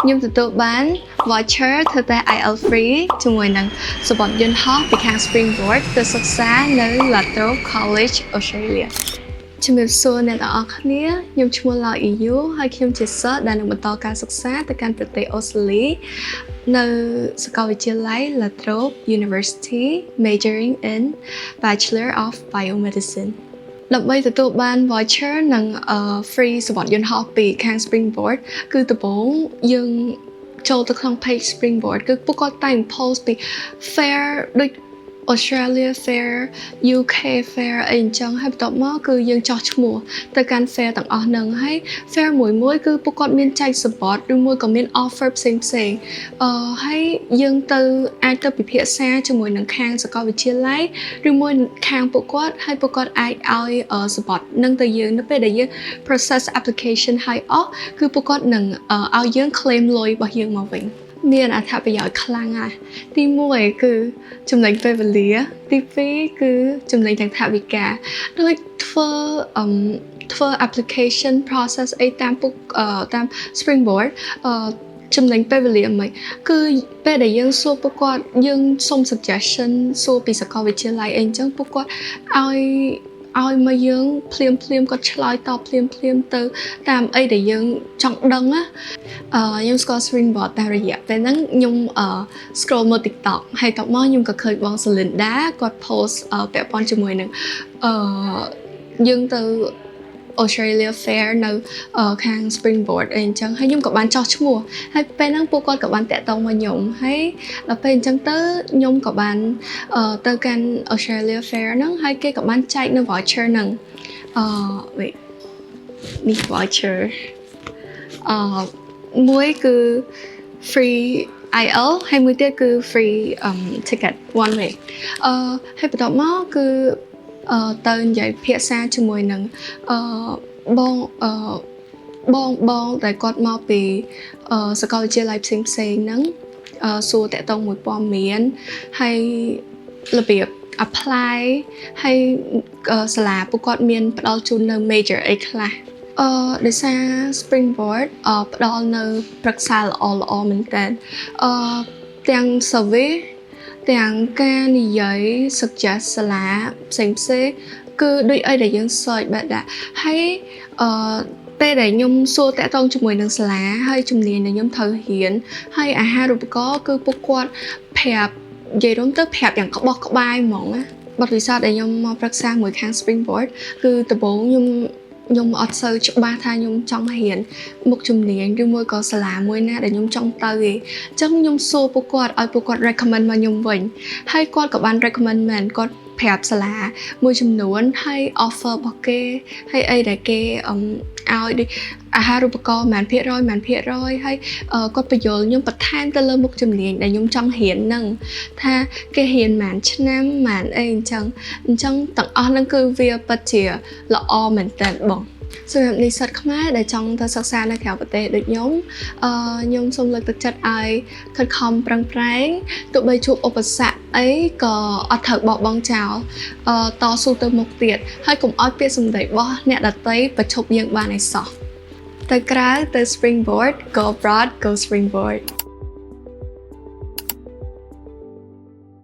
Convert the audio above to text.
ខ្ញុំទទួលបាន voucher ធ្វើតេស្ត IELTS free ជាមួយនឹងសំបុត្រយន្តហោះពីខាង Springboard ទៅសិក្សានៅ La Trobe College Australia។ ជំរាបសួរអ្នកទាំងអស់គ្នាខ្ញុំឈ្មោះ Lau EU ហើយខ្ញុំជាសិស្សដែលនឹងបន្តការសិក្សាទៅកាន់ប្រទេសអូស្ត្រាលីនៅសាកលវិទ្យាល័យ La Trobe University, majoring in Bachelor of Biomedicine។ ដើម្បីទទួលបាន voucher និង free សំបុត្រយន្តហោះពីខាង Springboard គឺដំបូងយើងចូលទៅក្នុង page Springboard គឺពួកគាត់តែង post ពី fair ដូច Australia Fair, UK Fair អីអញ្ចឹងហើយបន្ទាប់មកគឺយើងចោះឈ្មោះទៅកាន់ fair ទាំងអស់ហ្នឹងហើយ fair មួយមួយគឺពួកគាត់មានចែកសំបុត្រឬមួយក៏មាន offer ផ្សេងផ្សេងអឺហើយយើងទៅអាចទៅពិភាក្សាជាមួយនឹងខាងសាកលវិទ្យាល័យឬមួយខាងពួកគាត់ហើយពួកគាត់អាចឲ្យសំបុត្រនឹងទៅយើងនៅពេលដែលយើង process application ហើយអស់គឺពួកគាត់នឹងឲ្យយើង claim លុយរបស់យើងមកវិញមានអត្ថប្រយោជន៍ខ្លាំងណាស់ទី1គឺចំណេញពេលវេលាទី2គឺចំណេញទាំងថវិកាដូចធ្វើអឺធ្វើ application process អីតាមពុកតាម Springboard អឺចំណេញពេលវេលាមិនគឺពេលដែលយើងសួរពួកគាត់យើងសុំ suggestion សួរពីសាកលវិទ្យាល័យអីអញ្ចឹងពួកគាត់ឲ្យឲ្យមកយើងភ្លាមភ្លាមគាត់ឆ្លើយតបភ្លាមភ្លាមទៅតាមអីដែលយើងចង់ដឹងណាអឺខ្ញុំស្គាល់ Springboard តាមរយៈពេលហ្នឹងខ្ញុំអឺ scroll មើល TikTok ហើយតបមកខ្ញុំក៏ឃើញបង Celinda គាត់ post ពាក់ព័ន្ធជាមួយនឹងអឺយើងទៅ Australia Fair នៅខាង Springboard អីអញ្ចឹងហើយខ្ញុំក៏បានចោះឈ្មោះហើយពេលហ្នឹងពួកគាត់ក៏បានតាក់ទងមកខ្ញុំហើយដល់ពេលអញ្ចឹងទៅខ្ញុំក៏បានទៅកាន់ Australia Fair ហ្នឹងហើយគេក៏បានចែកនៅ voucher ហ្នឹងអឺ wait នេះ voucher អឺមួយគឺ free IELTS ហើយមួយទៀតគឺ free ticket one way អឺហើយបន្ទាប់មកគឺអឺទៅនិយាយភាសាជាមួយនឹងអឺបងអឺបងបងដែលគាត់មកពីអឺសាកលវិទ្យាល័យផ្សេងផ្សេងហ្នឹងអឺសួរតាក់ទងមួយព័ត៌មានហើយរបៀប apply ហើយសាលាពួកគាត់មានផ្ដល់ជូននៅ major អីខ្លះអឺដោយសារ Springboard អឺផ្ដល់នៅប្រឹក្សាល្អល្អមែនតើអឺទាំង service ទាំងការនិយាយ suggest សាលាផ្សេងផ្សេងគឺដូចអីដែលយើង search បែបដែរហើយអឺពេលដែលខ្ញុំសួរតាក់ទងជាមួយនឹងសាលាហើយជំនាញដែលខ្ញុំត្រូវរៀនហើយអាហារូបករណ៍គឺពួកគាត់ប្រាប់និយាយរួមទៅប្រាប់យ៉ាងក្បោះក្បាយហ្មងណាបទពិសោធន៍ដែលខ្ញុំមកប្រឹក្សាមួយខាង Springboard គឺដំបូងខ្ញុំខ្ញុំអត់សូវច្បាស់ថាខ្ញុំចង់រៀនមុខជំនាញឬមួយក៏សាលាមួយណាដែលខ្ញុំចង់ទៅទេអញ្ចឹងខ្ញុំសួរពួកគាត់ឲ្យពួកគាត់ recommend មកខ្ញុំវិញហើយគាត់ក៏បាន recommend មែនគាត់ប្រាប់សាលាមួយចំនួនហើយ offer របស់គេហើយអីដែលគេឲ្យដូចអាហារូបករណ៍ប៉ុន្មានភាគរយប៉ុន្មានភាគរយហើយគាត់ពន្យល់ខ្ញុំបន្ថែមទៅលើមុខជំនាញដែលខ្ញុំចង់រៀនហ្នឹងថាគេរៀនប៉ុន្មានឆ្នាំប៉ុន្មានអីអញ្ចឹងអញ្ចឹងទាំងអស់ហ្នឹងគឺវាពិតជាល្អមែនតើបងសម្រាប់និស្សិតខ្មែរដែលចង់ទៅសិក្សានៅក្រៅប្រទេសដូចខ្ញុំអឺខ្ញុំសូមលើកទឹកចិត្តឲ្យខិតខំប្រឹងប្រែងទោះបីជួបឧបសគ្គអីក៏អត់ត្រូវបោះបង់ចោលអឺតស៊ូទៅមុខទៀតហើយកុំឲ្យពាក្យសម្ដីរបស់អ្នកដទៃបញ្ឈប់យើងបានឲ្យសោះទៅក្រៅទៅ Springboard, go abroad, go Springboard.